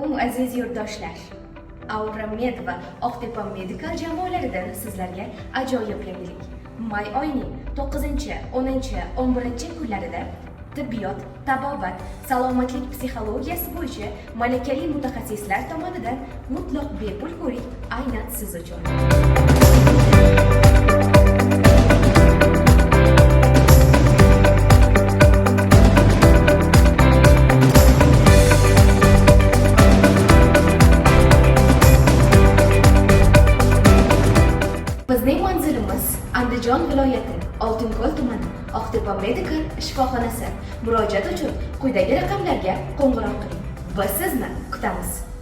Alaykum, aziz yurtdoshlar. Aura Med va Oqtepa Medical jamoalaridan sizlarga ajoyib yangilik. May oyining 9, 10, 11 kunlarida tibbiyot, tabobat, salomatlik psixologiyasi bo'yicha malakali mutaxassislar tomonidan mutlaq bepul ko'rik aynan siz uchun. Bizning manzilimiz Andijon viloyati, Oltinko'l tumani, Oqtepa Medical shifoxonasi. Murojaat uchun quyidagi raqamlarga qo'ng'iroq qiling. Biz sizni kutamiz.